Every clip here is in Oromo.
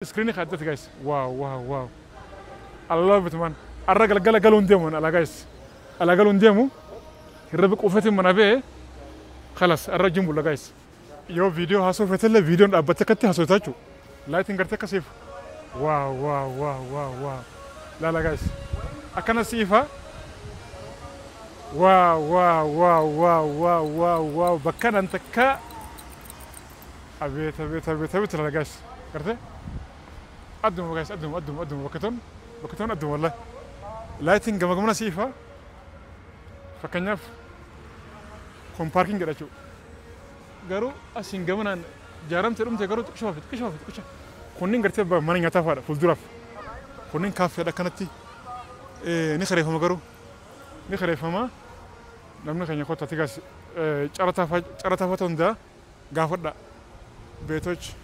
Screen addatti, guys. Wow, wow, wow. I love it, man. Arra galgala galuun deemu ala, guys. Ala galuun deemu. Hirriba quufetiin mana ba'e. Khalas, arra jimbulla, guys. Yoo viidiyoo haasoo feetellee viidiyoon dhaabbattee akkatti haasoo jechuudha. Lightiin gartee akkasiif. Wow, wow, wow, wow, wow. Laala, guys. Akkana siifa. Wow, wow, wow, wow, wow, wow, wow. Bakka nan takka. Abeet, abeet, abeet, abeet, laala, guys. Gartee? Adduma, guys, adduma, adduma, adduma, bakka ton, bakka ton adduma wallahi. Lightiin gama gamana siifa. Fakkeenyaaf kun parking jedha jechuudha. Garuu asiin gamanaan jaaramtee dhumte, garuu xiqqishoo hafe, xiqqishoo hafe, xiqqisho. Kunniin gartee mana nyaataa fa'aadha fuulduraaf. Kunniin kaaffeedha, akkanatti ni kireeffama, garuu ni kireeffama. Namni keenya kottaatti gaas carataa fa'aa ta'uu danda'a, gaafadha. ቤቶች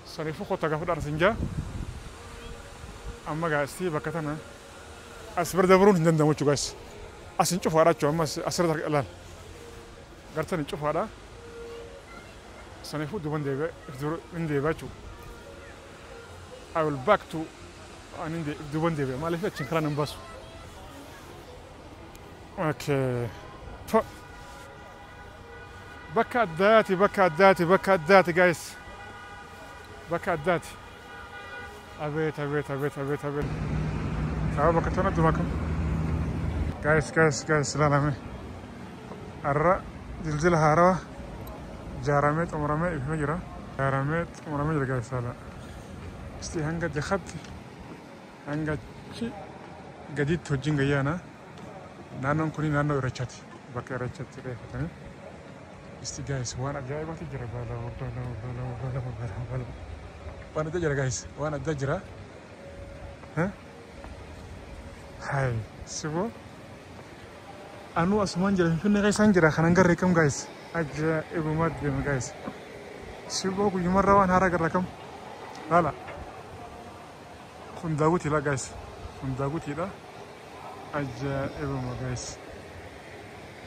saniifuu kottaa gaafadhaan isin jaa. Amma gaastii bakka tana as bira dabruun hin danda'amu jechuudha, guys. Asin cufaadha jechuudha, amma asirratti ilaal. Gartan hin cufaadha. Saniifuu duuban deebi'ee hin deebi'a jechuudha. I will back to ani duuban deebi'a, maaliif achiin karaan hin baasu. Okay. Bakka addaati, bakka addaati, bakka addaati, guys. Bakka addaati. Abeet, abeet, abeet, abeet, abeet. Sababa bakka tana adduma kam. Guys, guys, guys, ilaalame. Har'a dildila haarawaa ijaaramee xumuramee ifamee jira. Ijaaramee xumuramee jira, guys, ilaala. Isti hanga jakatti hanga achi gaditti hojiin gayyaana. Naannoon kuni naannoo Irreechaati. Bakka Irreechaatti reeffatanii. Isti guys, waan ajaa'ibaatu jira. Balaa, balaa, balaa, balaa, balaa, balaa. Waan adda jira, guys. Waan adda jira. Hai, siboo. Anu asumaan jira, Finfinnee keessaan jira, kanan garree kam, guys. Ajaa'ibumaa deema, guys. Siboo guyyumarraa waan haaraa garra kam. Laala. Kun daawwitiidha, guys. Kun daawwitiidha. Ajaa'ibuma, guys.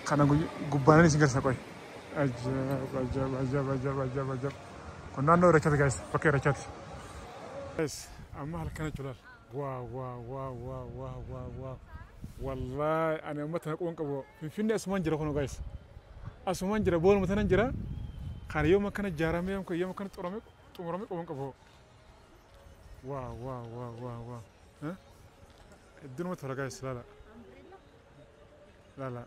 Kana gubbaanan isin garsiisa qoy. Ajaa'iba, ajaa'iba, ajaa'iba, ajaa'iba, ajaa'iba, ajaa'iba. Kun naannoo Irreechaati, guys. Bakka Irreechaati. Guys, amma halkan jechuudha. Wow, wow, wow, wow, wow, wow, wow. Wallaahi ani amma tana quban qabu. Finfinnee asumaan jira kunoo, guys. Asumaan jira, booluma tanan jira. Kana yoom akkana ijaaramee, yoom akkana xumurame quban qabu. Wow, wow, wow, wow, wow. Hedduu namatti tola, guys, laala. Laala.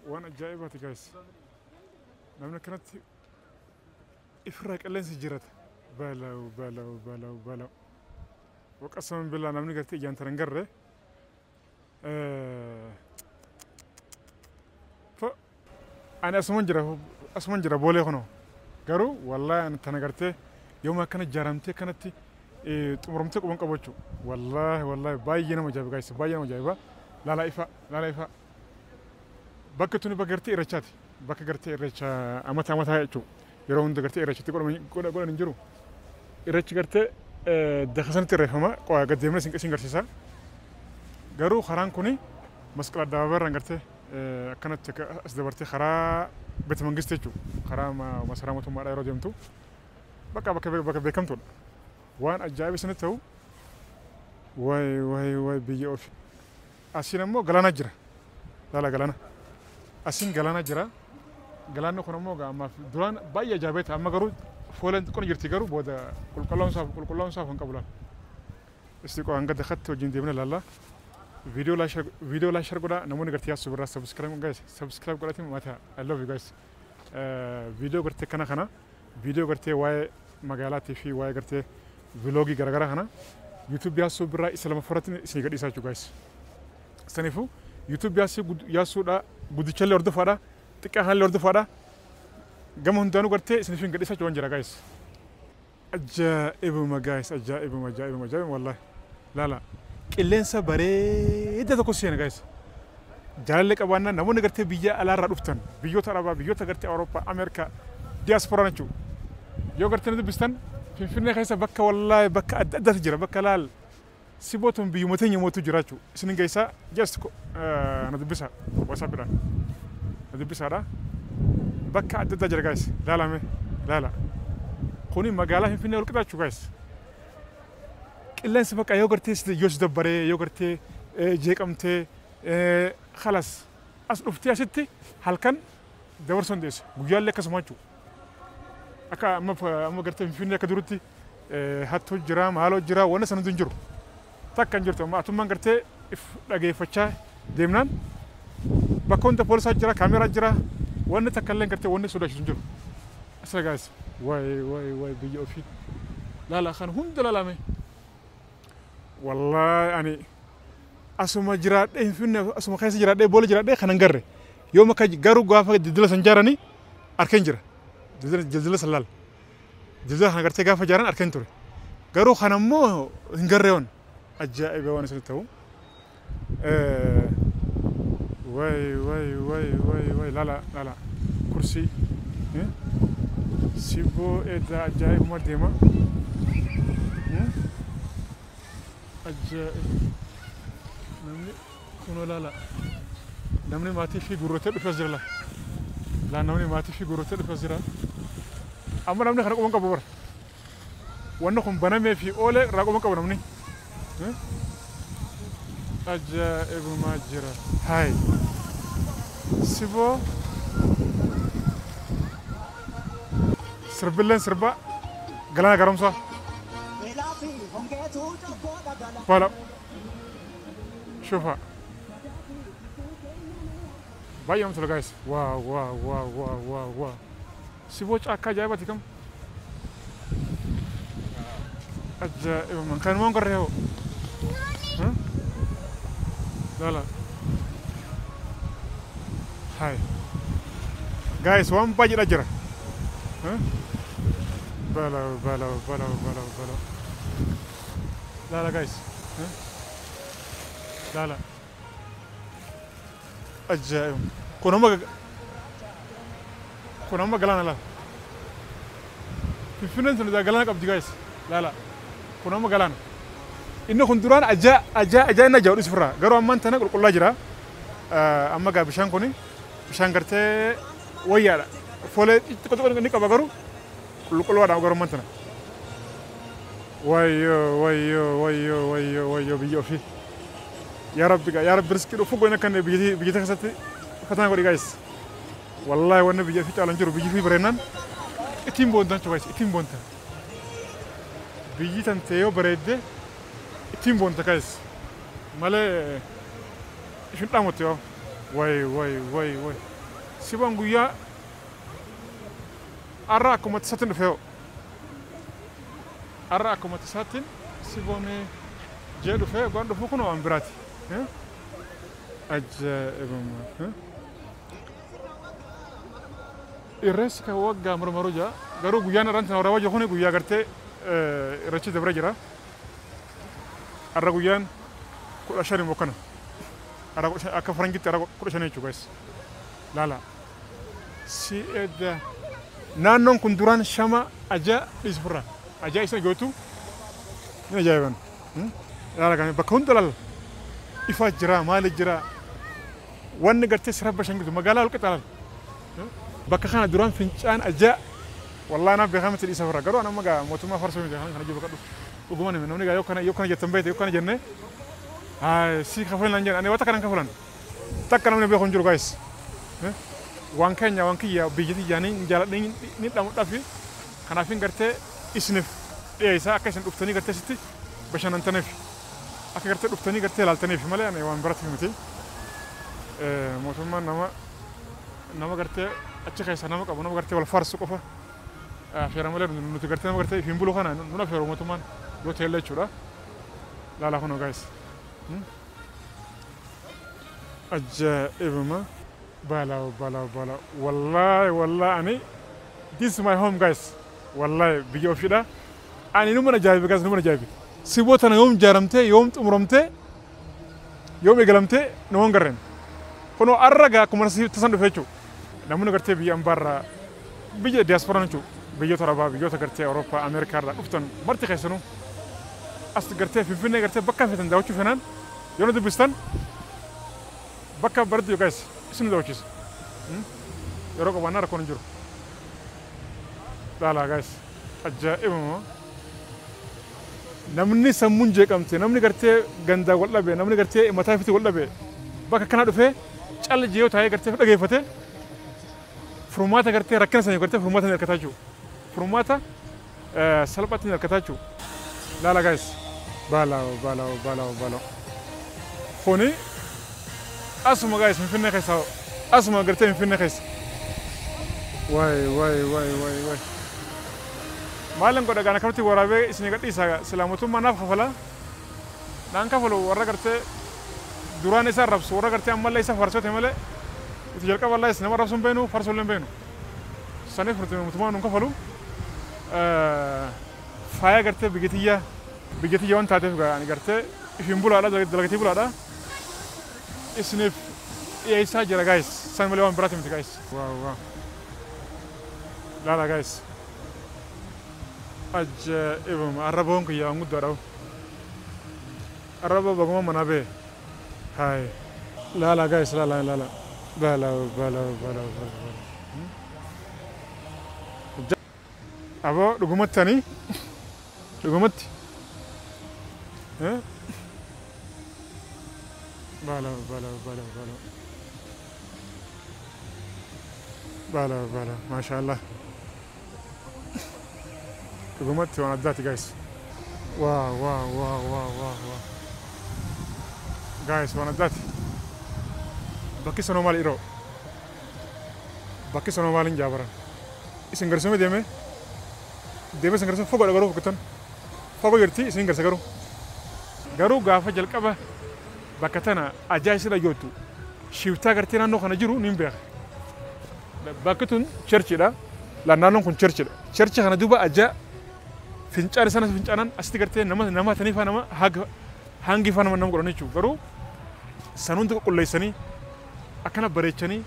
Waan ajaa'ibaati, guys. Namni akkanatti ifirraa qilleensi jirata. Balaw, balaw, balaw, balaw. Waqasama billaa, namni gartee ijaan tana hin garre. Ani asuman jira, asuman jira boolee kunoo. Garuu wallaahi ani tana gartee yooma akkana ijaaramtee akkanatti xumuramtee quban qabu jechuudha. Wallaahi, wallaahi, baay'ee nama ajaa'iba, guys, baay'ee nama ajaa'iba. Laala ifa, laala ifa. Bakka tuni bakka gartee Irreechaati. Bakka gartee Irreecha amata amataa jechuudha. Yeroo hunda gartee Irreechatti godhan hin jiru. Irreechi gartee daka sanatti irreeffama. Gad deemnee isin garsiisa. Garuu karaan kuni masqala addabaabaayirraan gartee akkanatti as dabartee karaa beeta mangistii jechuudha. Karaa masaraa mootummaadhaa yeroo deemtu bakka bakka beekamtuudha. Waan ajaa'iba isinitti ta'u, wayi wayi wayi, biyya ofi. Asiin ammoo galaana jira. Laala galaana. Asiin galaana jira. Galaanni kun ammoo ammaaf duraan baay'ee ajaa'ibaa ta'a. Amma garuu fooleen xiqqoon jirti, garuu booda qulqullaa'umsaaf hin qabu laala. Isti qo hanga dakatti wajjin deemnee laalla. Viidiyoo like, share godhaa. Namoonni gartee yaasuu birraa subscribe, guys, subscribe godhatiin mataa. I love you, guys. Viidiyoo gartee kana viidiyoo gartee waa'ee magaalaatii fi waa'ee gartee vlogii garaagaraa kana YouTube yaasuu birraa isa lamaffaratti isinii gadhiisaa jechuudha, guys. Saniifuu YouTube yaasuudha guddichallee hordofaadha, xiqqaa kanallee hordofaadha, gama hundaanuu gartee isiniif hin gadhiisaa jechuudha jira, guys. Ajaa'ibuma, guys, ajaa'ibuma, ajaa'ibuma, ajaa'ibuma, wallaahi. Laala, qilleensa bareeda tokko seena, guys. Jaalallee qabaannaan namoonni gartee biyya alaarraa dhuftan, biyyoota Arabaa, biyyoota gartee Awurooppaa, Ameerikaa, diyaaspooraan jechuudha. Yoo gartee nu dubbistan, Finfinnee keessa bakka wallaahi bakka adda addaatu jira, bakka laal sibootuun biyyuma teenya mootu jira jechuudha. Isin geessaa, just na dubbisaa, WhatsAppidhaan na dubbisaadha. Bakka adda addaa jira, guys, laalame laala. Kuni magaalaa Finfinnee ol qixaachuu guys. Qilleensi bakka yoo gartee yoo si dabbaree yoo gartee jeeqamtee khalas as dhuftee asitti halkan dabarsuu dandeessa. Guyyaallee akkasuma jechuudha. Akka amma gartee Finfinnee akka duritti hattuu jira, maaloo jira, wanna sana hin jiru. Takka hin jirtu amma atummaan gartee if dhageeffachaa deemnaan bakka hunda poolisaa jira, kaameeraa jira, wanni takka illee gartee wanni sodaachisu hin jiru. Asirra guys, waay waay waay biyya ofii. Laala kan hunda laalame. Wallaahi ani asuma jiraadhee Finfinnee asuma keessa jiraadhee boola jiraadhee kan hin garre. Yooma akka garuu gaafa dildila san jaaranii arkeen jira. Dildila san laala. Dildila kana gartee gaafa jaaran arkeen ture. Garuu kan ammoo hin garree waan ajaa'iba waan isin ta'u. Waay waay waay waay waay laala laala kursii. Siboo edda ajaa'ibuma deema. Ajaa'iba. Namni kunoo laala. Namni maatii fi gurrootee dhufee as jira laa. Laa namni maatii fi gurrootee dhufee as jira. Amma namni kana quban qabu bara. Wanni kun banamee fi oolee irraa quban qabu namni. Ajaa'ibumaa jira. Hayi. Siboo sirbilleen sirba Galaana Gaaromsaa. Bala. Shufa. Baay'ee namatti tola guys. Waaw waaw waaw waaw waaw waaw. Siboo caakkaa ajaa'ibaati kam. Ajaa'iba kan waan garree hoo. Lala. Hai. Guys, waan baay'eedha jira. Bala bala bala bala bala. Lala guys. Lala. Ajaa'iba. Kun amma galaana laala. Finfinneen sun galaana qabdi guys. Lala. Kun amma galaana. Inni kun duraan ajaa ajaa ajaa inni ajaa'u dhiisu ofirraa. Garuu ammaan tana qulqullaa jira. Amma gaa bishaan kuni bishaan gartee wayyaadha. Foolee xixiqqoo xiqqoo inni qaba garuu qulqulluudhaan garuu ammaan tana. Wayyoo wayyoo wayyoo wayyoo wayyoo biyya ofii. Yaa Rabbi gaa yaa Rabbi riskii dhufu goone akka biyya biyya keessatti fatanaa godhi guys. Wallaahi wanni biyya ofii caalan jiru biyyi ofii bareennaan ittiin boontan jechuudha guys, ittiin boontan. Biyyi tantee yoo bareedde ittiin boonta guys. Malee ishin dhaamotti yoo. Way way way way. Sibaan guyyaa har'a akkuma tasaatti dhufee hoo. Har'a akkuma tasaatti siboomee jee dhufee waan dhufu kun waan biraati. Ajaa'ibuma. Irreessi kan waggaa marmaruu jira. Garuu guyyaan irraan tana waraabaa jiru kun guyyaa gartee irreechi dabre jira. Har'a guyyaan 15 immoo kana. Har'a akka farangitti har'a 15 jechuudha guys. Laala. Si edda naannoon kun duraan shama ajaa dhiisu ofirraa. Ajaa isa gootu ni ajaa'iban. Laala kan bakka hunda laala. Ifaa jira maali jira. Wanni gartee sirra bashangitu magaalaa ol qixa laala. Bakka kana duraan fincaan ajaa wallahi naaf beekamatti dhiisa ofirraa. Garuu amma gaa mootummaa farsoo miti kana jiru bakka dhufu. Dhuguma nimi namni gaa yoo kana jettan beekte yoo kana jenne si kafalan jedhan ani wata kanan kafalan. Takka namni beeku hin jiru guys. Waan keenya waan kiyya biyyatti jaanii jaaladhee ni dhamudhaafi kanaafin gartee isiniif dhiyeessaa akka isin dhuftanii gartee sitti bashannantaniif akka gartee dhuftanii gartee ilaaltaniif malee ani waan biratti miti. Mootummaan nama gartee achi keessa nama qabu nama gartee wal faarsu qofa affeera malee nuti gartee nama gartee ifiin bulu kana nun affeeru mootummaan yoo ta'e jechuudha. Laala kunoo guys. Ajaa'ibuma. Bala bala bala. Wallahi wallahi ani this is my home guys. Wallahi biyya ofiidha. Ani numa ajaa'ibe guys, numa ajaa'ibe. Siboo tana yoom ijaaramtee yoom xumuramtee yoom eegalamtee nu waan garreen. Kunoo har'a gaa akkuma tasan dhufe jechuudha. Namoonni gartee biyya ambaarraa biyya diyaasporaa jechuudha. Biyyoota Arabaa biyyoota gartee Awurooppaa Ameerikaarraa dhuftan marti keessanuu as gartee Finfinnee gartee bakka feetan daawwachuu fenaan yoo nu dubbistan bakka bareedu guys isin daawwachiisa. Yeroo qabaannaa rakkoon hin jiru. Laala guys. Ajaa'ibuma. Namni sammuun jeeqamte, namni gartee gandaa wal dhabe, namni gartee mataa ofiitti wal dhabe, bakka kana dhufee calla jee yoo taa'ee gartee dhageeffate furmaata gartee rakkina sanii gartee furmaata ni argataa jechuudha. Furmaata salphaatti ni argataa jechuudha. Laala guys, baalaa baalaa baalaa baalaa. Kuni asuma guys Finfinnee keessa, asuma gartee Finfinnee keessa. Waay waay waay waay waay. Maalin godha gaana akkamitti waraabee isin gadhiisa silaa mootummaa naaf kafala. Naan kafalu warra gartee duraan isa arrabsu warra gartee ammallee isa farsoote malee itti jalqaba Allah nama arrabsu hin beenu farsoo illee hin beenu. Saniif mootummaa nuun kafalu. Faaya gartee biyyatiyyaa biyyatiyyaa waan taateef ani gartee ishiin bulaadha dalagatii bulaadha. Isiniif dhiyeessaa jira guys. San malee waan biraati miti guys. Waaw waaw. Laala guys. Ajaa'ibuma arraboon kiyya waan guddaadha. Arraba baguma manaa ba'e. Haay. Laala guys laala laala. Laala laala laala laala. Aboo dhugumatti ani dhugumatti. Baala baala baala baala. Baala baala maashaallah. Dhugumatti waan addaati guys. Waaw waaw waaw waaw waaw waaw. Guys waan addaati. Bakki sanoo maal yeroo? Bakki sanoo maal hin jaabaran? Isin garsoomee deemee deemee isin garsoomee fagoodha garuu fakkaatan. Fagoo jirti isin garsa garuu. Garuu gaafa jalqaba bakka tana ajaa'ibsiidha joottu. Shiftaa gartee naannoo kana jiru ni beeka. Bakki tun cherchiidha. Naannoon kun cherchiidha. Cherchi kana duuba ajaa fincaan sana fincaanan asitti gartee nama nama tanii faa nama hangi faa nama nama godhan jechuudha. Garuu sanuun qulqulleessanii akkana bareechanii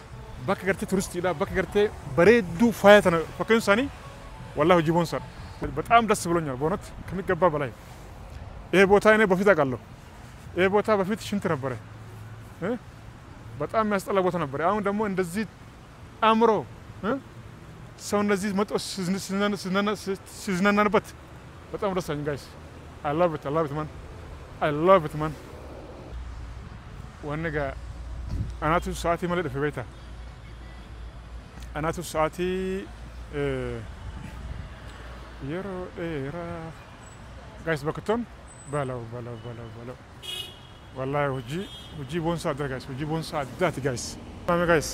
bakka gartee turistiidha bakka gartee bareedduu faaya tana fakkeenya isaanii wallahi hojii boonsaadha. በጣም ደስ ብሎኛል በእውነት ከሚገባ በላይ። ይሄ ቦታ እኔ በፊት አውቃለሁ። ይሄ ቦታ በፊት ሽንት ነበረ፣ በጣም የሚያስጠላ ቦታ ነበረ። አሁን ደግሞ እንደዚህ አምሮ ሰው እንደዚህ መጥቶ ሲዝናናበት በጣም ደስ አለኝ guys። I love it, I love it man, I love it man. Wanni gaa anaatu sa'aatii malee dhufe beektaa? Anaatu sa'aatii yeroo dheeraa guys bakka tun balaw balaw balaw balaw. Wallahi hojii hojii boonsaa addaa guys, hojii boonsaa addaati guys. Maame guys.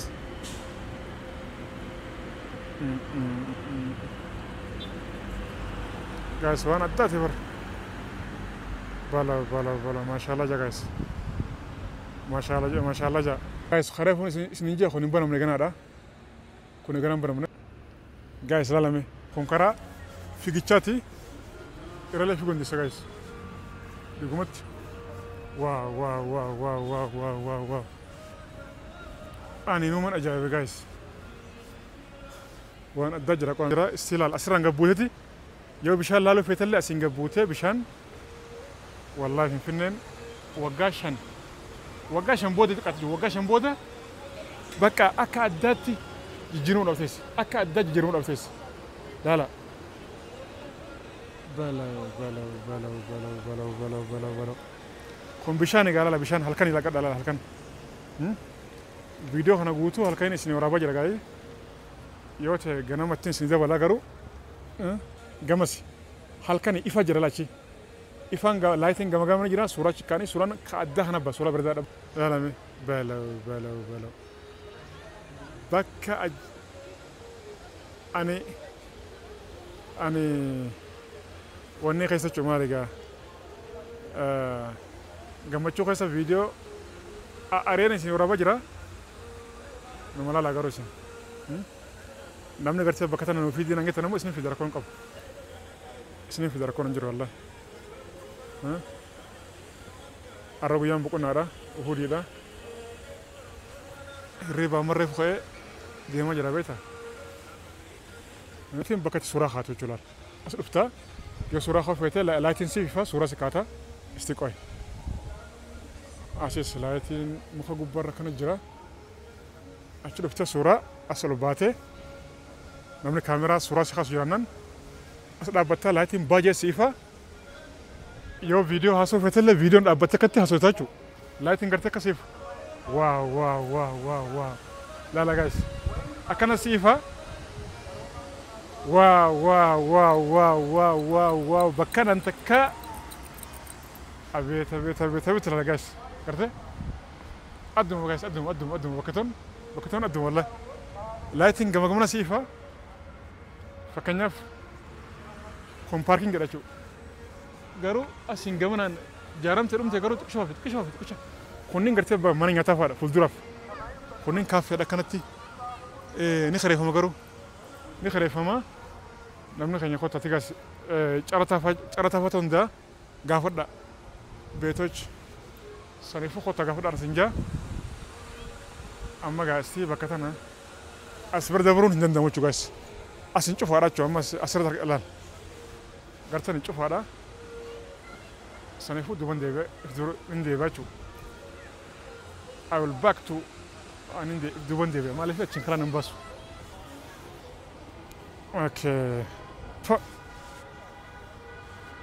Guys waan addaati bar. Balaw balaw balaw maashaallah ja guys. Maashaallah ja maashaallah ja. Guys kareefuun isin hin jeequ hin banamne ganaadha. Kun ganaan banamne. Guys laalame kun karaa fiigichaati. Irralee fiiguu dandeessa guys. Dhugumatti. Waaw waaw waaw waaw waaw waaw waaw waaw. Ani numan ajaa'ibe guys. Waan addaa jira qoran jira istilaal asirraan gabbuuteeti. Yoo bishaan laaluu feetallee asiin gabbuutee bishaan wallahi Finfinneen waggaa 5 waggaa 5 booda xiqqaatu waggaa 5 booda bakka akka addaatti jijjiiramuu dhabteessi. Akka addaa jijjiiramuu dhabteessi. Laala. Balaw balaw balaw balaw balaw balaw balaw balaw. Kun bishaan egaa laala bishaan halkan ilaa qadha laala halkan. Viidiyoo kana guutuu halkan isin waraabaa jira gaa'ee. Yoo ta'e ganamatti isin dabalaa garuu gamasi halkan ifa jira laachi. Ifaan laayitiin gama gamana jira suuraa chikkaanii suuraan ka addaa kana ba suuraa bareedaadha. Laalame balaw balaw balaw. Bakka ani ani wanni keessa jechuun maal egaa gammachuu keessa viidiyoo areena isin waraabaa jira. Nama laalaa garuu isin. Namni gartee bakka tana nuuf fidiin hangeetta namoo isin fida rakkoon qabu. Isin fida rakkoon hin jiru wallahi. Arra guyyaan boqonnaadha. Uhudiidha. Hirriibaa marree ka'ee deemaa jira beektaa. Nuti bakka itti suuraa kaatu jechuudha. As dhuftaa yoo suuraa kaa'u feete laayitiin siif ifa suuraa si kaata isti qoy. Asis laayitiin muka gubbaarra kana jira. Achi dhuftee suuraa as ol baatee namni kaameraa suuraa si kaasu jiraannaan As dhaabbattaa lightiin baay'ee siifa. Yoo viidiyoo haasoo feetellee viidiyoon dhaabbattee akkatti haasoftaa jechuudha. Lightiin gartee akkasiif. Wow, wow, wow, wow, wow. Laala guys. Akkana siifa. Wow, wow, wow, wow, wow, wow, wow. Bakka nan takka. Abeet, abeet, abeet, abeet, laala guys. Gartee? Adduma guys, adduma, adduma, adduma, bakka ton, bakka ton adduma wallahi. Lightiin gama gamana siifa. Fakkeenyaaf kun parking jedha jechuudha. Garuu asiin gamanaan ijaaramtee dhumte garuu xiqqishoo hafe, xiqqishoo hafe, xiqqisha. Kunniin gartee mana nyaataa fa'aadha fuulduraaf. Kunniin kaaffeedha akkanatti ni kireeffama garuu. Ni kireeffama. Namni keenya kottaa gaas carataa fa'aa ta'uu danda'a gaafadha. Beetoch saniifuu kottaa gaafadha arsin jaa. Amma gaastii bakka tana as bira dabruun hin danda'amu jechuudha guys. Asin cufaadha jechuudha amma asirra ilaal. Gartan hin cufaadha. Saniifuu duuban deebi'a hin deebi'a jechuudha. I will back to ani duuban deebi'a maaliif achiin karaa nan baasu. Okay.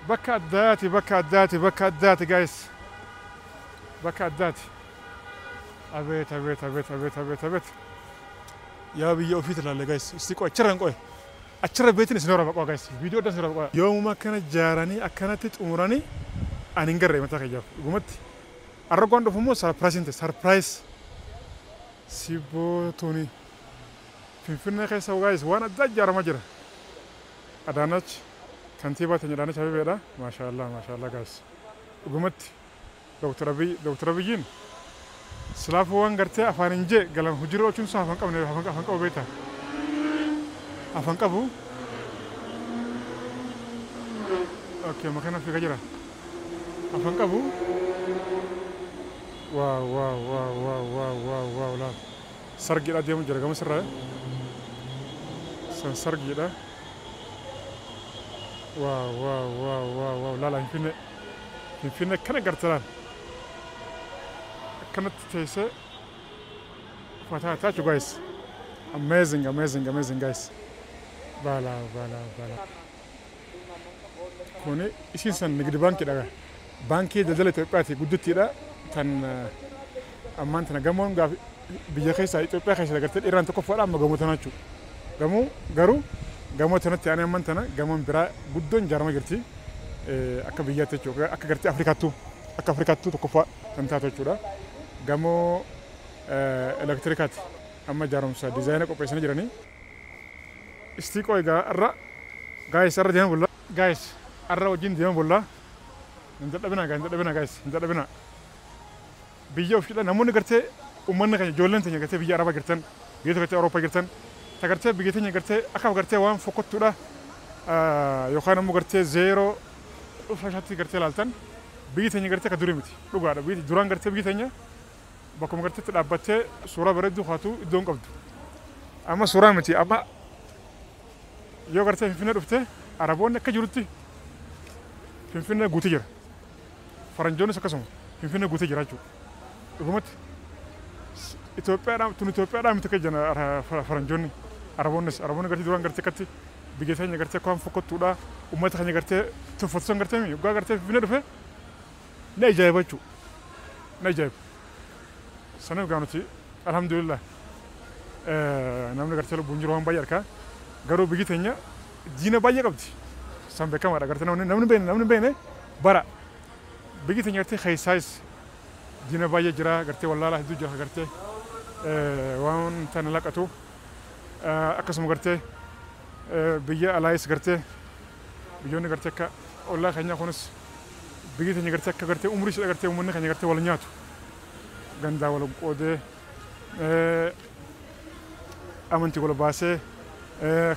Bakka addaati, bakka addaati, bakka addaati guys. Bakka addaati. Abeet, abeet, abeet, abeet, abeet, abeet. Yaa biyya ofiiti ilaalle guys. Isti qoy achirra hin qoy. Achirra beetiin isin horaba qoy guys. Viidiyoo adda isin horaba qoy. Yoomuma akkana ijaaranii akkanatti xumuranii ani hin garree mataa kiyyaaf dhugumatti. Arra goon dhufu immoo surprise hin ta'e surprise. Sibboo tuni. Finfinnee keessa guys waan addaa ijaaramaa jira. Adaanach kantiibaa teenya Adaanach Abeebeedha. Maashaallah, maashaallah guys. Dhugumatti Dooktar Abiy, Dooktar Abiyyiin silaafuu waan gartee afaan hin jee galan hojiirra oolchuun isaa afaan qabne afaan qabu beektaa. Afaan qabu. Okay, makana fiigaa jira. Afaan qabu. Wow, wow, wow, wow, wow, wow, wow, laal. Sargiidha deemu jira gama sirraa. San sargiidha. Wow, wow, wow, wow, wow, laala Finfinnee. Finfinnee kana gartee laal. Akkanatti teessee fataa taachuu guys. Amazing, amazing, amazing guys. Bala, bala, bala. Kuni isiin san nigdi baankiidha. Baankii daldala Itoophiyaati guddittiidha. Tan ammaan tana gamoon gaaf biyya keessa Itoophiyaa keessa gartee dhiiraan tokkoffaadha amma gamoo tana jechuudha. Gamoo garuu gamoo tanatti aanee ammaan tana gamoon biraa guddoon ijaaramaa jirti. Akka biyyaatti jechuudha. Akka gartee Afrikaattuu akka Afrikaattuu tokkoffaa kan taatu jechuudha. Gamoo elektirikaati. Amma ijaarumsa diizaayina qopheessanii jiranii. Istiiqoo egaa irra guys irra deema bulla. Guys irra wajjin deema bulla. Hin dadhabinaa guys, hin dadhabinaa guys, hin dadhabinaa. Biyya ofiidha namoonni gartee uummanni keenya ijoolleen teenya gartee biyya Arabaa jirtan, biyya gartee Awurooppaa jirtan, ta gartee biyya teenya gartee akka gartee waan fokkottuudha yookaan ammoo gartee zeeroo dhufa gartee ilaaltan biyyi teenya gartee akka durii miti dhugaadha. Biyyi duraan gartee biyyi teenya bakkuma gartee dhaabbattee suuraa bareedduu haatu iddoo hin qabdu. Amma suuraa miti, amma yoo gartee Finfinnee dhufte Araboonni akka jirutti Finfinnee guutee jira. Faranjoonnis akkasuma Finfinnee guutee jira jechuudha. Dhugumatti Itoophiyaadhaan tun Itoophiyaadhaan miti akka jiran faranjoonni Araboonnis Araboonni gartee duraan gartee akkatti biyya teenya gartee akka waan fokkottuudha uummata keenya gartee tuffatu gartee waggaa gartee Finfinnee dhufe ni ajaa'iba jechuudha. Ni ajaa'iba. Sanaaf gaa nuti alhamdulillah namni gartee lubbuun jiru waan baay'ee argaa garuu biyyi teenya diina baay'ee qabdi. San beekamaadha gartee namni beekne bara biyyi teenya gartee keessaayis diina baay'ee jira gartee wallaalaa hedduu jira gartee waan tana laqatu akkasuma gartee biyya alaayis gartee biyyoonni gartee akka ollaa keenyaa kunis biyyi teenya gartee akka gartee umurii ishee gartee uummanni keenya gartee wal nyaatu gandaa wal qoodee amantii wal baasee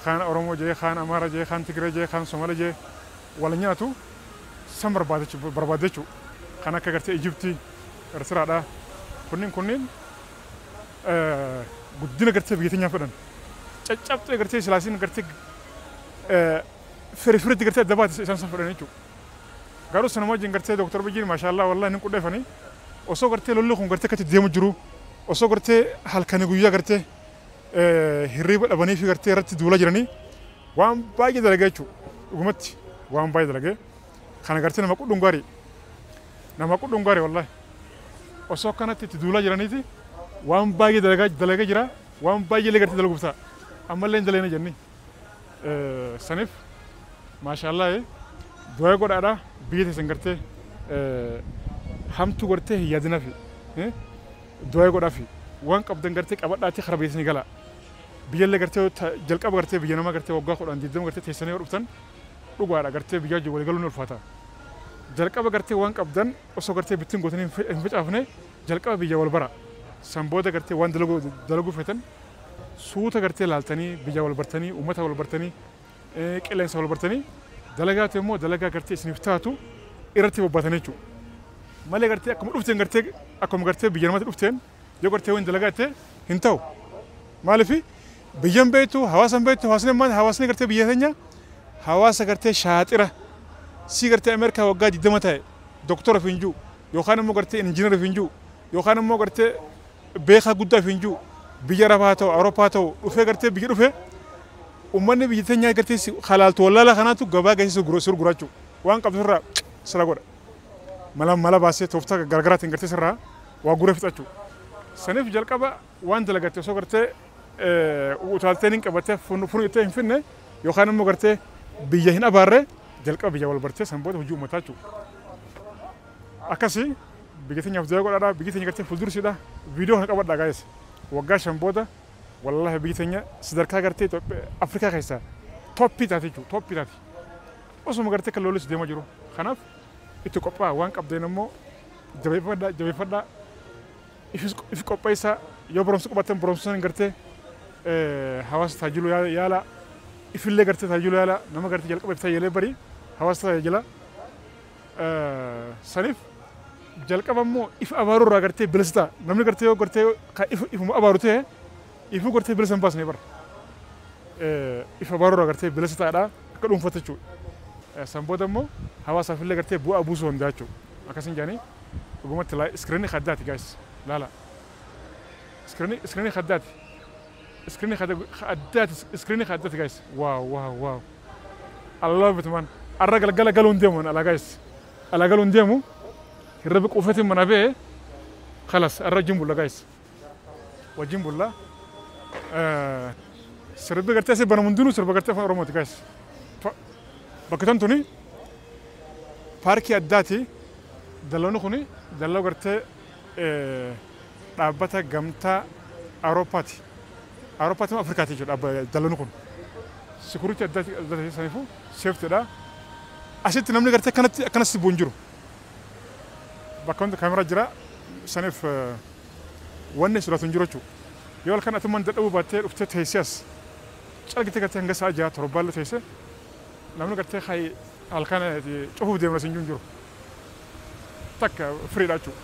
kaan Oromoo jee, kaan Amaara jee, kaan Tigiree jee, kaan Somaalee jee wal nyaatu san barbaade jechuudha. Kan akka gartee Ijiptii, Eertiraadha. Kunniin guddina gartee biyya teenyaa fedhan. Caccabxee gartee silaasiin gartee firii firitti gartee adda baate isaan san fedhan jechuudha. Garuu sanuma wajjin gartee Dooktar Abiyyiin maashaallah wallahi ni qudheefanii osoo gartee lolli kun gartee akkatti deemu jiru osoo gartee halkanii guyyaa gartee hirriiba dhabanii fi gartee irratti duulaa jiranii waan baay'ee dalagaa jechuudha. Dhugumatti waan baay'ee dalagee kana gartee nama qudhuun gaarii. Nama qudhuun gaarii wallahi. Osoo akkanatti itti duulaa jiraniiti waan baay'ee dalagee jira waan baay'ee illee gartee dalaguuf ta'a. Ammallee hin dalagne jenni. Saniif maashaallah du'aa godhaadha biyya teessan gartee hamtuu gartee hin yaadinafi. Du'aa godhaafi waan qabdan gartee qabadhaatii karaa biyya gala. Biyyallee gartee jalqaba gartee biyya namaa gartee waggaa 10 20 gartee teessanii yoo dhuftan dhugaadha gartee biyya wajjin waliigaluun ni ulfaata. Jalqaba gartee waan qabdan osoo gartee bittiin gootanii hin facaafne jalqaba biyya wal bara. San booda gartee waan dalaguu feetan suuta gartee laaltanii biyya wal bartanii uummata wal bartanii qilleensa wal bartanii dalagaatu immoo dalagaa gartee isiniif taatu irratti bobbaatanii jechuudha. Malee gartee akkuma dhufteen gartee akkuma gartee biyya namatti dhufteen yoo gartee waan dalagaa itti hin ta'u. Maaliif biyyan beektu hawaasan beektu hawaasni maal hawaasni gartee biyya keenya hawaasa gartee shaaxira si gartee Ameerikaa waggaa 20 ta'e doktora fi hin jiru yookaan immoo gartee injiinara fi hin jiru yookaan immoo gartee beekaa guddaa fi hin jiru biyya Arabaa ta'u Awurooppaa ta'u dhufee gartee biyya dhufee uummanni biyya teenyaa gartee halaaltu wallaala kanaatu gabaa geessisu gurgurachuu waan qabdu irraa sira godha. Mala mala baasee tooftaa garaagaraatiin gartee sirraa waa guree fixachuu. Saniif jalqaba waan dalagatte osoo gartee utaaltee hin qabattee funu ittee hin finne yookaan immoo gartee biyya hin abaarre jalqaba biyya wal bartee san booda hojii uummataa jechuudha. Akkasii biyya teenyaaf du'aa godhaadha biyya teenya gartee fuuldursiidha viidiyoo kana qabadhaa gaayis waggaa 5 booda wallahi biyya teenya sadarkaa gartee Afrikaa keessaa toppii taate jechuudha toppii taate osuma gartee kan loolis deemaa jiru kanaaf itti qophaa'a waan qabdeen immoo jabeeffadhaa jabeeffadhaa if qopheessaa yoo barumsa qabaattan barumsa san gartee hawaasa tajaajiluu yaala ifillee gartee tajaajiluu yaala nama gartee jalqaba if tajaajilee barii hawaasa tajaajila saniif jalqaba immoo if abaaruu irraa gartee bilisa ta'a namni gartee yoo gartee ifuma abaaru ta'e ifuu gartee bilisa hin baasne bara if abaaruu irraa gartee bilisa ta'aadha akka dhuunfatti jechuudha. San booda immoo hawaasaaf illee gartee bu'aa buusuu danda'a jechuudha. Akkasiin jedhanii dhugumatti iskiriinii addaati gaayis laala. Iskiriinii addaati. Iskiriinii addaati iskiriinii addaati gaayis waaw waaw waaw. I love it man. Arra galgala galuun deemu alaa gaayis. Alaa galuun deemu hirriba quufeetiin mana ba'ee khalas arra wajjin bulla gaayis. Wajjin bulla. Sirbi gartee asii banamu hundinuu sirba gartee afaan Oromooti gaayis. Bakki tan tuni paarkii addaati. Dalloonni kuni dalloo gartee dhaabbata gamtaa Awurooppaati. Awurooppaati moo Afrikaati jechuudha dalloonni kun. Sikuriitii addaati addaati saniifuu seeftiidha. Asitti namni gartee akkanatti akkanatti bu'u hin jiru. Bakka hundi kaameraa jira saniif wanni sodaatu hin jiru jechuudha. Yoo halkan atummaan dadhabuu baattee dhuftee teessee as calgitee gartee hanga sa'a 6 7 illee teessee namni gartee halkan cufuuf deemna sin jiru. Takka firiidha jechuudha.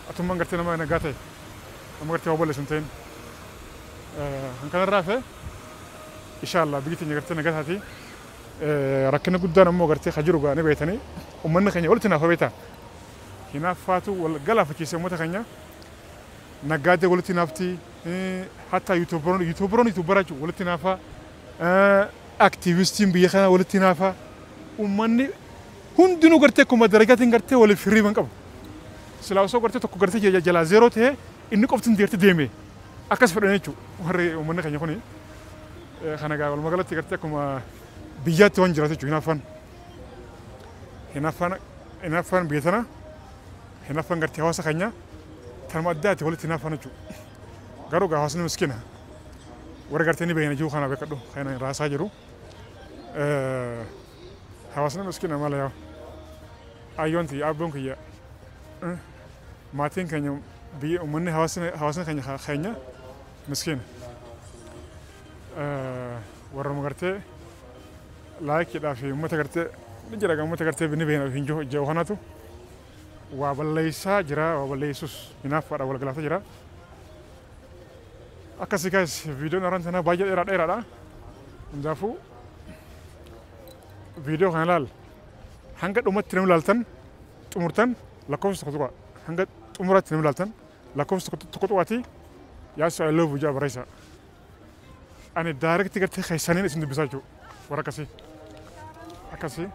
Atummaan gartee nama nagaa ta'e nama gartee waa balleessu hin ta'in. Kan kanarraa hafe inshallah biyyi teenya gartee nagaa taati. Rakkina guddaan ammoo gartee ka jiru gaa ni beektanii uummanni keenya walitti hinaafa beektaa. Hinaaffaatu wal galaafachiise uummata keenya naggaadee walitti hinaafti hatta yuutuubaroonni yuutuubaraa jechuudha walitti hinaafa aktiivistiin biyya kanaa walitti hinaafa uummanni hundinuu gartee akkuma darajaatiin gartee waliif hirriiba hin qabu. Silaa osoo gartee tokko gartee jalaa zeeroo ta'e inni qofti gartee deeme akkas fedhan jechuudha warri uummanni keenya kuni. Kana gaa walumaa galatti gartee akkuma biyyaatti waan jiraatu jechuudha hinaaffaan. Hinaaffaan biyya tana hinaaffaan gartee hawaasa keenya tanuma addaati walitti hinaaffaan jechuudha. Garuu gaa hawaasni miskiina warra gartee ni beekna jiru kana beekadhu kana raasaa jiru. Hawaasni miskiina mala yaa ayyoon tiyya abboon kiyya maatiin keenya biyya uummanni hawaasni keenya keenya miskiina. Warra gartee laayikiidhaa fi uummata gartee ni jira uummata gartee ni beekna hin jiru jiru kanatu waa balleessaa jira waa balleessus hinaaffaadha wal galaafata jira. Akkasii guys viidiyoon araan tanaa baay'ee dheeraadha. Hundaafuu viidiyoo kana ilaal hanga dhumatti namni ilaaltan xumurtan lakkoofsa 1 tuqaa hanga xumuraatti namni ilaaltan lakkoofsa 1 tuqaatii yaasoo I love you jedha barreessaa. Ani direct gartee keessaniin isin dubbisaa jechuudha warra akkasii. Akkasii.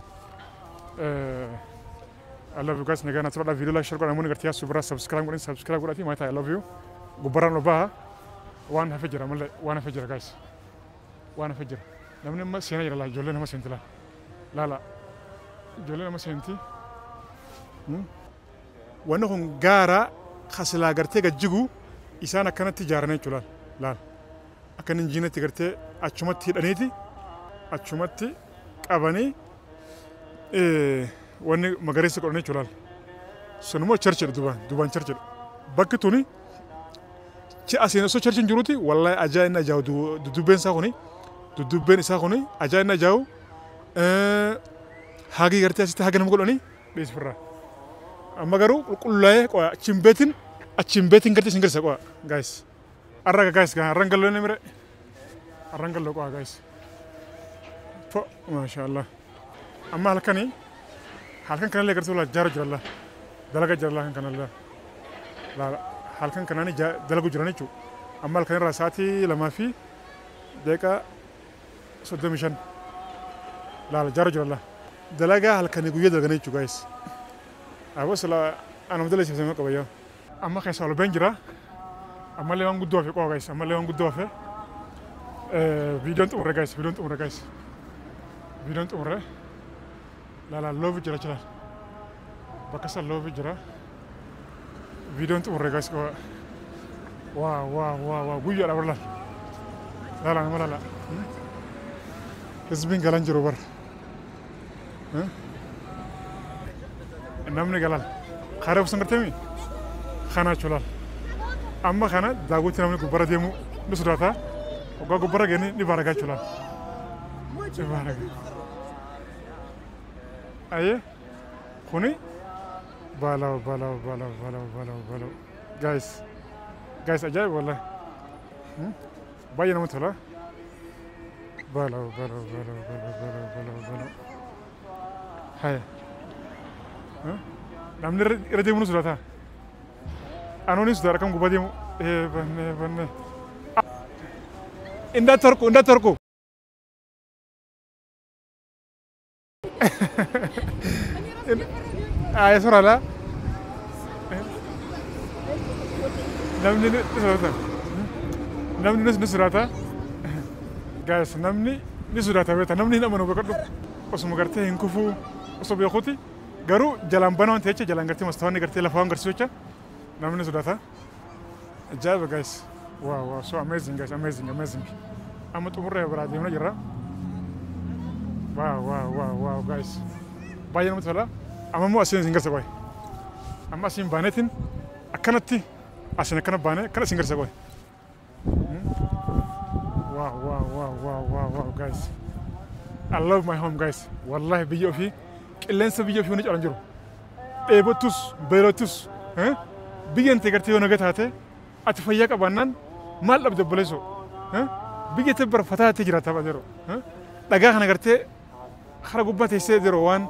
I love you guys. Nagaa na turadha. Viidiyoo like share godhaa. Namoonni gartee yaasuu biraa subscribe godhin, subscribe godhaatii maataa. I love you. Gubbarraan ol baha. Waan hafe jira malee, waan hafe jira guys. Waan hafe jira. Namni amma seenaa jira laa, ijoollee nama seenti laa. Laala. Ijoollee nama seenti. Wanni kun gaara kasilaa gartee gajjigu isaan akkanatti ijaaranii jechuudha laal. Akka inni injiinatti gartee achumatti hidhaniiti achumatti qabanii wanni magariisa godhanii jechuudha laal. Sun immoo churchidha, duubaan duubaan churchidha. Bakki tuni asiin osoo churchiin jiruuti, wallahi ajaa'ibni ajaa'u duddubbeen isaa kuni, duddubbeen isaa kuni ajaa'ibni ajaa'u hagii gartee asitti haga nama godhanii dhiisifirraa. Amma garuu qulqullaa'ee qo'a achiin beetin, achiin beetin gartee isin garsiisa qo'a guys. Arra guys arran galloo inni mire arran galloo qo'a guys. Po maashaallah. Amma halkanii halkan kanallee gartuu laa jaaru jira laa, dalaga jira laa, kan kanallee laala halkan kanaani dalagu jiran jechuudha. Amma halkan irraa sa'aatii 2:35 laala jaaru jira laa. Dalagaa halkanii guyyaa dalaganii jechuudha guys. Aboo sila anuma dalasiifamee qaba yoo. Amma keessa ol been jira. Ammallee waan guddoo hafe qofa guys. Ammallee waan guddoo hafe. Viidiyoon xumurre guys. Viidiyoon xumurre guys. Viidiyoon xumurre. Laala loobi jira jira. Bakka san loobi jira. Viidiyoon xumurre guys qofa. Waa waa waa waa guyyaadha bar laal. Laala nama laala. Hizbiin galan jiru bar. Namni galan. Karaa ibsan garteemi? Kana jechuudha. Amma kana daawwitti namni gubbara deemu ni sodaata. Waggaa gubbara geenye ni baaragaa jechuudha. Ni baaragaa. Ayyee kuni baalaw baalaw baalaw baalaw baalaw baalaw. Guys guys, ajaa'iba wallahi. Baay'ee namatti tola. Baalaw baalaw baalaw baalaw baalaw baalaw baalaw. Haya. Namni irra deemu ni sodaata. Anuunis sodaadha kan gubbaa deemu. Banne banne. እንዳትወርቁ እንዳትወርቁ። ያስፈራላ። Namni ni sodaata. Namni ni sodaata. Guys, namni ni sodaata beekta, namni hin amanu beekadhu. Osuma gartee hin kufuu osoo beekuuti garuu jalaan banaa waan ta'e jecha, jalaan gartee mastaawwanni gartee lafa waan garsiisu jecha namni ni sodaata. Ajaa'iba guys. Wow wow, so amazing guys, amazing amazing. Amma xumurree biraa deemna jirra. Wow wow wow wow guys. Baay'ee namatti tola. Amma immoo asiin isin garsiisa qoy. Amma asiin baaneetiin akkanatti asiin akkana baanee akkana isin garsiisa qoy. Wow wow wow wow wow wow guys. I love my home guys. Wallahi biyya ofii, qilleensa biyya ofii wani caalan jiru. Dheebottus beelottus biyya intee gartee yoo naga taate ati fayyaa qabaannaan maal dhabde obboleessoo? Biyya tee bara fataa taatee jiraata yeroo. Dhagaa kana gartee kara gubbaa teessee yeroo waan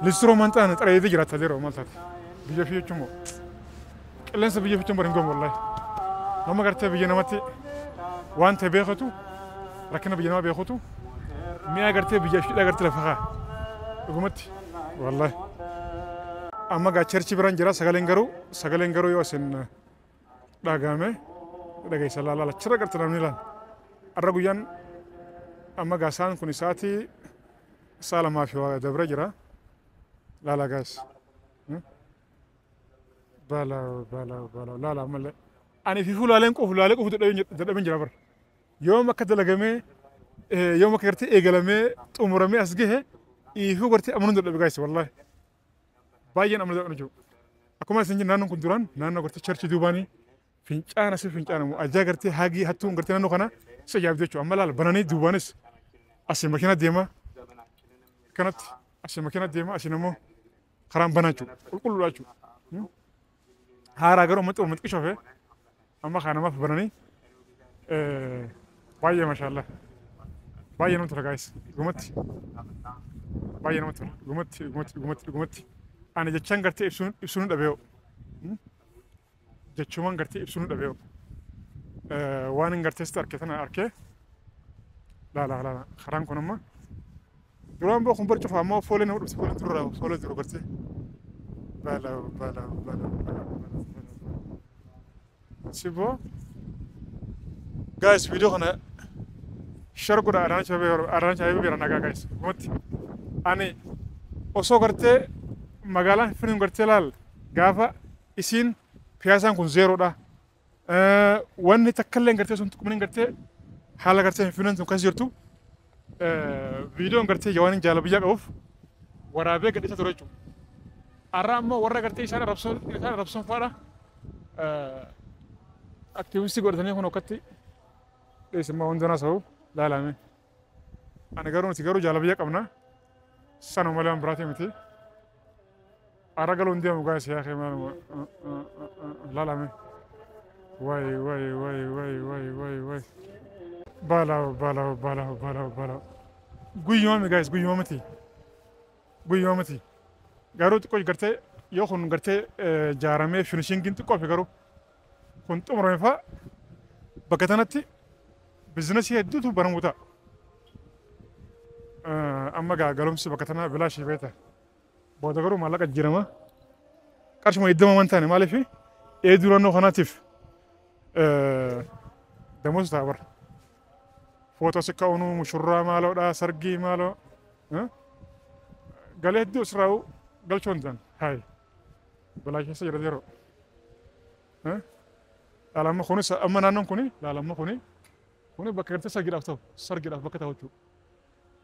listiroo maan ta'an xareedee jiraata yeroo maal taate. Biyya ofii jechuun moo qilleensa biyya ofii jechuun bara hin goon wallahi. Nama gartee biyya namatti waan ta'e beekatu, rakkina biyya namaa beekutu mi'a gartee biyya ofiidhaa gartee lafa kaa dhugumatti wallahi. Amma gaa churchii biraan jira, sagaleen garuu yoo isin dhagahame dhageessa laala achirra gartee namni ilaala. Har'a guyyaan amma gaa sa'aan kun sa'aatii sa'a lamaa fi waa dabre jira. Laala guys. Baala baala baala laala ammallee. Ani fi fulaaleen qofu laalee qofu dadhabeen jira bara. Yoom akka dalagamee, yoom akka gartee eegalamee xumuramee as gahe ifuu gartee amanuun dadhabe guys wallahi. Baay'een amanu dadhabe jiru. Akkuma isin jennu naannoon kun duraan naannoo gartee churchii duubaanii fincaan asii fincaan ajaa gartee hagii hattuun gartee naannoo kana isa ajaa'ibdi jechuudha. Amma laala bananii duubaanis asii makiina deema, kanatti asii makiina deema, asiin immoo karaan banaa jechuudha. Qulqulluudha jechuudha. Haaraa garuu amma xumurame xiqqishoo hafe, amma kaa namaaf bananii baay'ee maashaallah. Baay'ee namatti tola guys. Dhugumatti. Baay'ee namatti tola. Dhugumatti dhugumatti dhugumatti dhugumatti. Ani jechaan gartee ibsuun dhabee'o. Jechuumaan gartee ibsuun dhabee'o. Waan hin gartee sitti arke tana arkee laala laala karaan kun amma Duraan boo kun barcufa ammoo foolee nama dhufte foolee durraa foolee duru gartee. Balaa balaa balaa balaa balaa. Siboo guys, viidiyoo kana share godha. Adaanach Abeebee bira nagaa guys. Dhugumatti ani osoo gartee magaalaan Finfinnee gartee laal gaafa isiin piyaasaan kun zeeroodha. Wanni takka illee gartee sun tuqumni gartee haala gartee Finfinneen tun keessa jirtu viidiyoon gartee waan jaala biyyaa qabuuf waraabee gadhiisa ture jechuudha. Har'a ammoo warra gartee isaan arrabsoon fa'aadha. Aktiivistii godhatanii kun akkatti dhiyeessimmaa hundanaa sa'u laalame. Ani garuu nuti garuu jaala biyya qabna. Sanuma malee waan biraatii miti. Har'a galuu hin deemu guys, yaa kee maaluma laalame. Wayi wayi wayi wayi wayi wayi wayi. Balaa balaa balaa balaa balaa. Guyyuma mi guys, guyyuma miti. Guyyuma miti. Garuu xiqqoo gartee yoo kun gartee jaaramee finishingiin xiqqoo fi garuu kun xumurame fa'a bakka tanatti biizinasii hedduutu banamuu ta'a. Amma gaa galumsi bakka tanaa bilaashii beeta. Booda garuu maallaqa jijjiirama. Qarshuma 20 waan taane maaliif eeduu naannoo kanaatiif damoos ta'a bara. Footoo si ka'uunu mushurraa maaloodha, sargii maaloo. Galee hedduu asirraa galchuu hin ta'an hayi balaa keessa jira yeroo. Laalamma kunis amma naannoon kuni laalamma kuni bakka gartee sargiidhaaf ta'u, sargiidhaaf bakka ta'u jechuudha.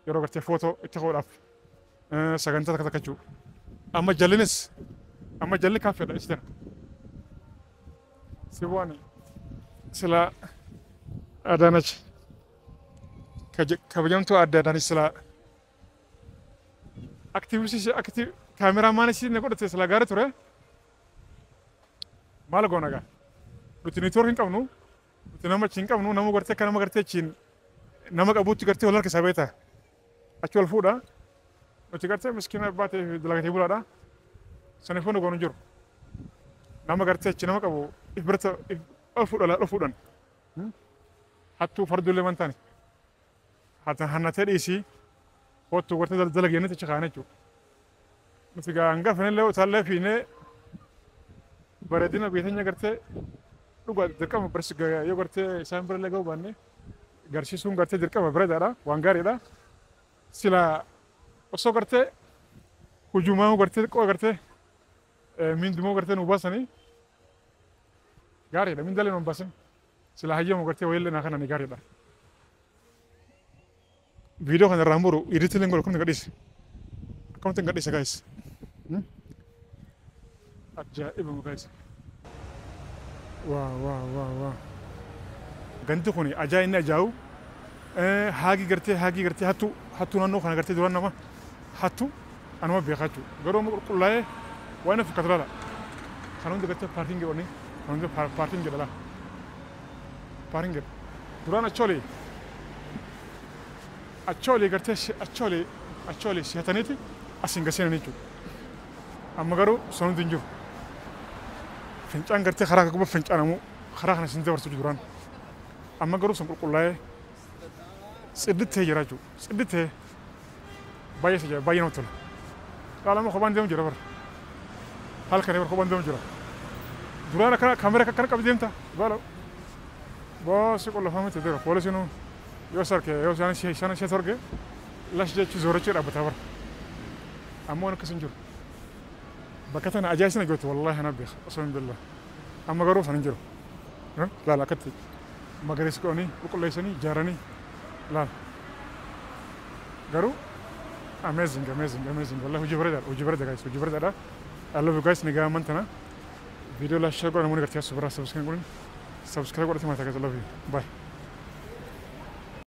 Yeroo gartee footoo itti ka'uudhaaf sagantaa takka takka jechuudha. Amma jallinis amma jalli kaaffeedha isitan. Si bu'aan sila Adaanach kabajamtuu adda Adaanach sila aktiivistii aktiiv kaameramaan ishii na godhate sila gaarii ture. Maal goona gaa? Nuti network hin qabnu, nuti nama achi hin qabnu, nama gartee akka nama gartee achiin nama qabuutti gartee wal harkisaa beektaa. Achi wal fuudha. Nuti gartee miskiina abbaa ta'ee dalagatee bulaadha. Saniifuu nu goonu jiru. Nama gartee achi nama qabu if birata ol fuudha ol fuudhan. Hattuu farduullee waan taane. Hannatee dhiisii kottu gartee dalageenii achi kaa'an jechuudha. Nuti gaa hanga finillee utaallee fiinee bareedina biyya teenya gartee dhugaa dirqama barsi yoo gartee isaan birallee ga'uu baanne garsiisuun gartee dirqama bareedaadha, waan gaariidha. Sila osoo gartee hujumaa gartee xiqqoo gartee mindumoo gartee nu baasanii gaariidha, mindaalee nu baasin sila hayyamu gartee wayillee naa kanani gaariidha. Viidiyoo kana irraan boru edit illee godhu akkamtti gadhiise, akkamtti gadhiise guys? Ajaa'ibuma guys. Waa waa waa waa. Ganti kun ajaa'ibni ajaa'ibu haagi gartee haagi gartee hattu hattuu naannoo kana gartee duraan nama hattu anuma beekaa jechuudha. Garuu amma qulqullaa'ee waan fakkaatu laala. Kan hundi gartee parking godhanii kan hundi parking jedha laala. Parking jedha. Duraan achoolii gartee achoolii si'ataniiti asiin gaseenanii jechuudha. Amma garuu sun hundi hin jiru. Fincaan gartee karaa gubbaa fincaanamu karaa kana siin dabarsu duraan. Amma garuu sun qulqullaa'ee tsidditee jira jechuudha. Tsidditee baay'ee isa baay'ee namatti tola. Dhaalama kophaan deemu jira bara. Halkan bara kophaan deemu jira. Duraan akkana kaameraa akkana qabdi deemta. Baala. Boosi qollofame dura poolisiin yoo sarke yoo isaan ishee torge lash jechuu zoorachuu dhaabbataa bara. Amma waan akkas hin jiru. Bakka tana ajaa'ibsi na gootu wallaahi ana beeka osoo hin billah. Amma garuu san hin jiru. Laala akkatti magariisa godhanii qulqulleessanii ijaaranii laala. Garuu amazing, amazing, amazing, wallahi hojii bareedaadha, hojii bareeda guys, hojii bareedaadha. I love you guys. Ni gaa tana viidiyoo like, share godhan namoonni gartee asuu biraa subscribe godhan subscribe godhate mataa guys. I love you, bye.